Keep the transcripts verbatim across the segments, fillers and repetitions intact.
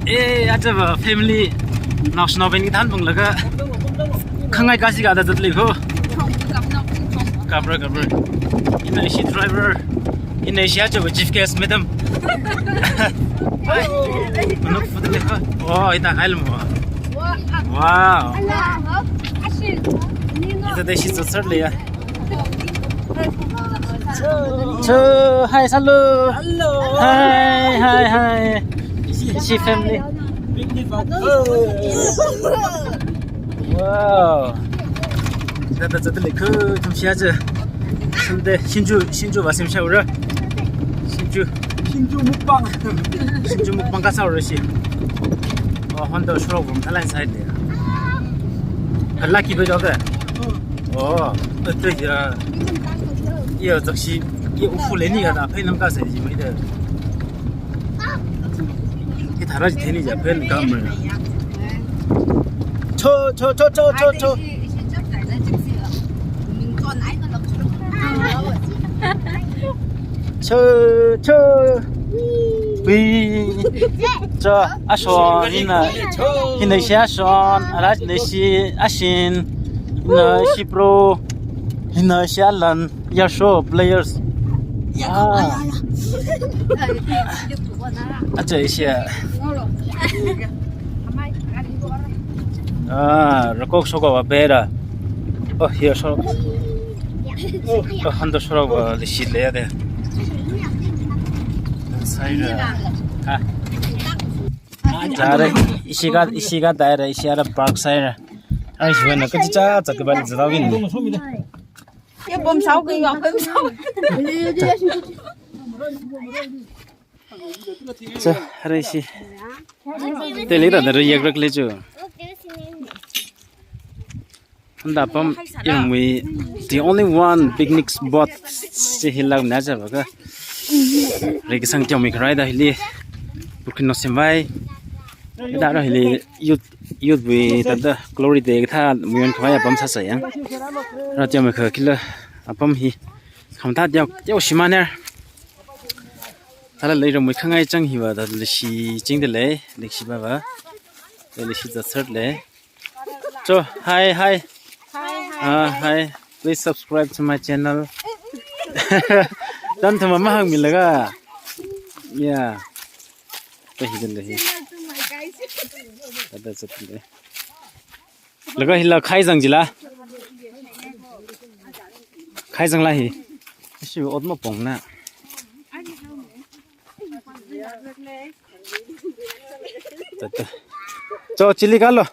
Eh, aja va family naoshinaobing thanphunglaga khangai kashi kada zatlei ko. Kapra, kapra. Ina ishi driver. Ina ishi aja va chief guest, madam. Hai. Manuk futu le ko. Oh, ita kailmo. Wow. Ita dai shi zatsar le ya. Cho, hi, hello. Hello. Hi, hi, hi. Ishi family. Wow. Tada zatlei ko, ithum shi aja. Sunday, Shinju, Shinju va semshaora. Shinju. Shinju mukbang. Shinju mukbang kasāora shi. Oh, Honda showroom thalan side le. Kala ki bajao de. Oh, ito ya. Iya, zakshi, iya ufu leni ya da, phai nam kasā ji mai de. Ki thara ji theni ja, phai nam ka mai. Cho, cho, cho, cho, cho, cho. Cho, cho. Ui. Cho, Ashon, hina. Hina ishi Ashon, ara hina ishi Ashin. Hina ishi Pro. Hina ishi Alan. Yasho players. Ah. Acha ishi. Ah, rakok shokva bera. Oh, here shok. Oh, Honda shokva leishi le de. Saira. Ha. Tare, ishi ka, ishi ka tare, ishi ara park saira. Ai, shi wena kachicha, cha kibali zalawin. Ya bom sao ke, ya bom sao. Cha, hare shi. Teli ta dara yak rak le chu. Handa pam iramwui the only one picnic spot si hilak na cha baka. Rei kasang tiong mi kharai da hili. Burkino sembai. Da ra hili youth, youth wui tada glory day katha muyon khavai apam sāsa yang. Ra tiong mi kha kila apam hi. Kham ta tiong, tiong shimaner. Tala leiramwui khangai chang hiva da leishi ching de lei, leishi baba. Leishi zatsar le. Cho, hi, hi. Hi, hi. Ah, hi. Please subscribe to my channel. Dan thama mahang milaga. Yeah. Tahi dan tahi. Ada satu deh. Laga hila khai zang jila. Khai zang la hi. Shi ot ma pong na. Tata. Cho chili kalo.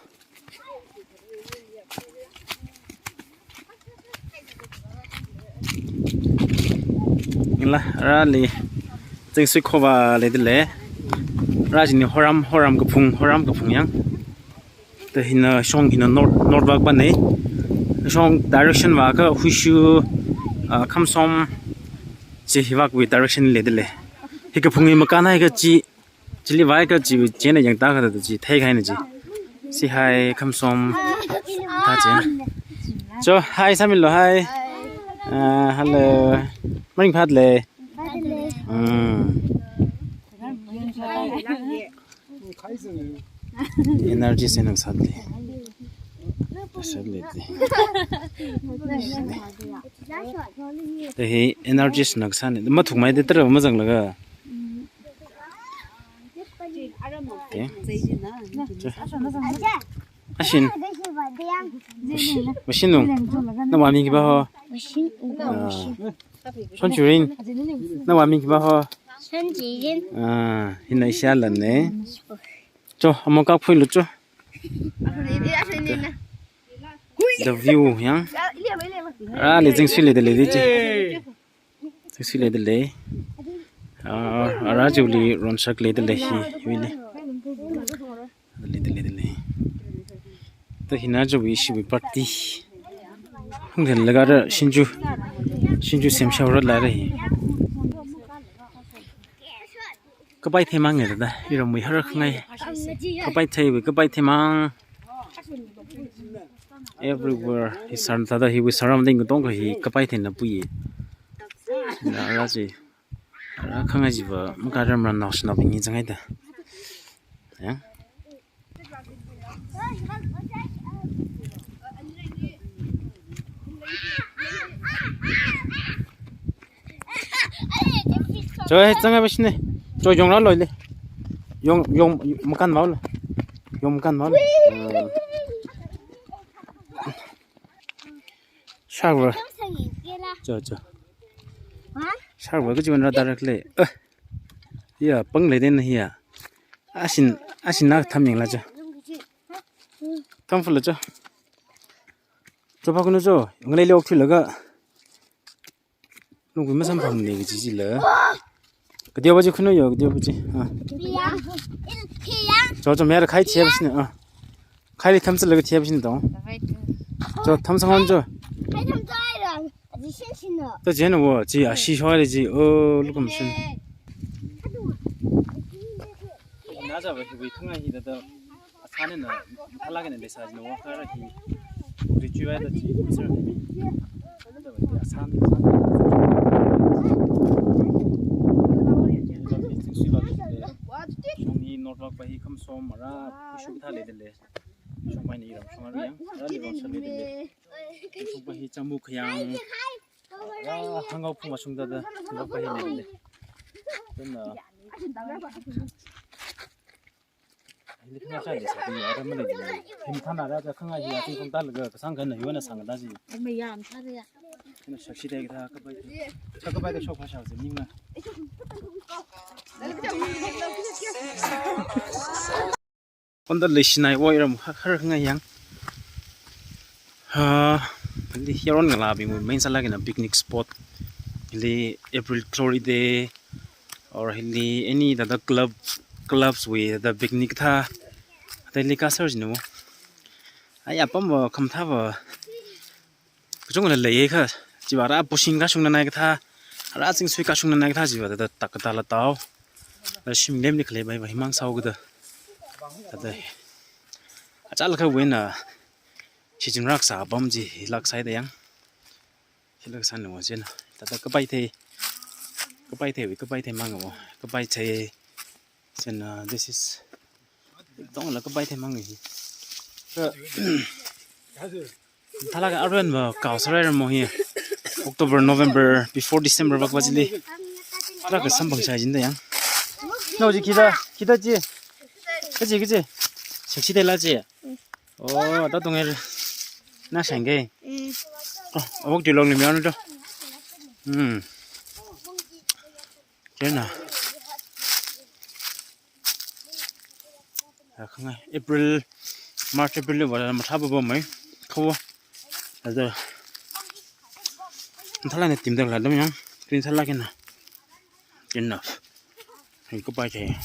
Ila, rali. Ching sui khova le de le. Rajini horam, horam kaphung, horam kaphung yang. Te hina shong hina north, north vak bane. Shong direction vaka Huishu, ah, Khamsom. Chi hivak wui direction le de le. Hi kaphung hi makana hi kachi. Chili vai kachi chena yang ta ka ta chi thei khai na chi. Si hi Khamsom ta chi. Cho, hi, sāmilo, hi. Ah, hello. Morning phat le. Hmm. Energy se nang sat le. Sat le. Te hi energy se nang sat le. Mathuk mai de tara mazang laga. Te. Ashin. Mashin nung. Nawui ming khipa ho? Ah. Shonchurin. Nawui ming khipa ho? Shonchurin. Ah, hina ishi Alan ne. Cho, among kak phui lu cho. The view yang. Ah, le jing sui le de le de chi. Sui le de le. Ah, ara ju li ronsak le de le hi, hi le. De le, de le, de le. Ta hina ju wi shi wi party. Hung den laga ra Shinju. Shinju semshaora la re hi. Kapai themang e da, iramwui harak ngai. Kapai thei wi, kapai themang. Everywhere, hi sar tada hi wi surrounding katongkha hi kapai theina pui. Na ra chi. Ra khangai jiva, makaram ran naoshinaobing hi zangai da. Ya. Cho, eh, zang ba shine. Cho, yongra loile. Yong, yong, makan maole. Yong makan maole. Shark. Cho, cho. Shark kachi wanra directly. Eh. Ya, pang leiden hiya. Ashin, ashin na tham yangla cho. Tham fula cho. Cho pa kuno cho. Ngalei le ok thuilaga. Nungkui masamphangmane kaji chila. Kateopa chi khunuyo, kateopa chi. Ah. Cho, cho, mayara khai thiyap shine. Ah. Khaili thamsalaga thiyap shine tong. Cho, thamsang on cho. To jen wo, chi ashi shwa le chi. Oh, look at him. Naja ba hui khanga hi da da. Asane na, thalak na desa na wa kara hi. Ri chui wa da chi, sir. Da ba asan, asan. Shong hi north wak pa hi kham som mara, shu tha le de le. Shong mai ni ram, shong ram yang, ra le ram sa le de le. Shong pa hi chamu khayang. Ah, hangau phung asung da da, hangau pa hi le de le. Then, uh, Hili khanga chai le sa di ya, ra ma le di. Him thana ra ka khanga hi ya, ting kong ta le ka, kasang kan na yuwa na sang da ji. Mayam thara ya. Kina shakshi dai ka, kapai. Ka kapai ka shok phasha ji, ning na. Konda le shinai wo iram har khanga yang. Ha, hili yaron ngalābingwui main sālāk eina picnic spot. Hili April Glory Day, or hili any other club, clubs wui the picnic thā. Hithāli kasā jinu. Ai apam va khamathā va. Kachungkha leiya kha. Chiva rā pushing kashungna nai kathā. Rā chingsui kashungna nai kathā chiva thāda tak kathāla tao. Thāda shim lemli khalei bai bai mang sao kada. Thāda. Achālakha wui eina. Shichinrak sā apam chi hilāk sāi da yang. Hilāk sāna wo chieina. Thāda kapai thei. Kapai theiwui, kapai thei mang wo. Kapai thei. Chieina, this is. Tongla kapai thei mang hi. Ka, thālāk aruiva kau sārai ramo hi. October, November, before December vak va chili. Thālāk samphang shai jin da yang. No ji khida, khida ji. Kaji, kaji. Sexy de la ji. Oh, ta tung er. Na shang ge. Mm. Oh, awak di long ni mian do. Hmm. Chieina. Ya, khanga April, March, April le wala mathā ba ba mai. Khawa. Ada. Thālāk eina tim da la dam yang. Green thālāk eina. Enough. Hi kapai thei.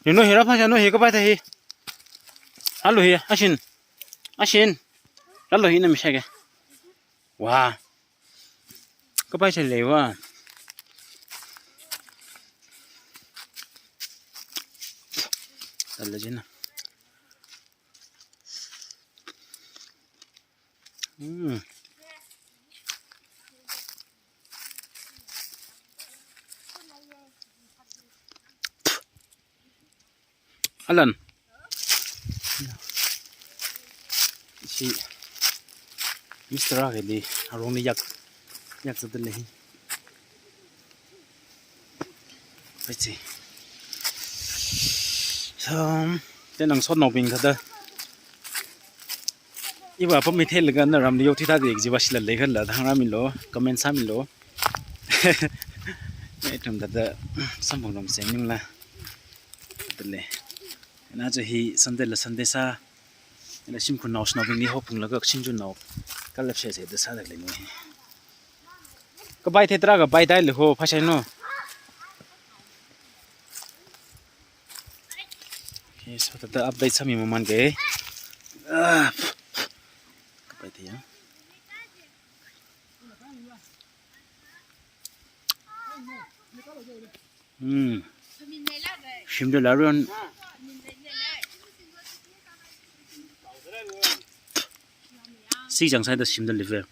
Hi no hi rā phasha no hi kapai thei hi. Alo hi, ashin. Ashin. Alo hi na mi shake. Wa. Kapai thei lei wa. Ala jina. Hmm. Alan. Chi Mister Ra kali, arong ni yak, yak zat lei. Pai chi. Sam, te nang sot nobing thāda. Iva apam mi theilaga na ram liyo thita de jiva shila lei khala hāngra milo, comment sāmilo. Ithum thāda samphang ram seng ningla. Thāda lei. Na cho hi Sunday la Sunday sā. Ina shimkhur nao shanaobingli hophunglaga shimkhur nao kalap shai sai da sāda lei ni. Kapai thei tarākha pai thei lei ho, phashai no. Okay, so thāda update sāmi maman ge. Ah. Kapai thei ya. Hmm. Shimda laruan. Si chang sai da shimda liver.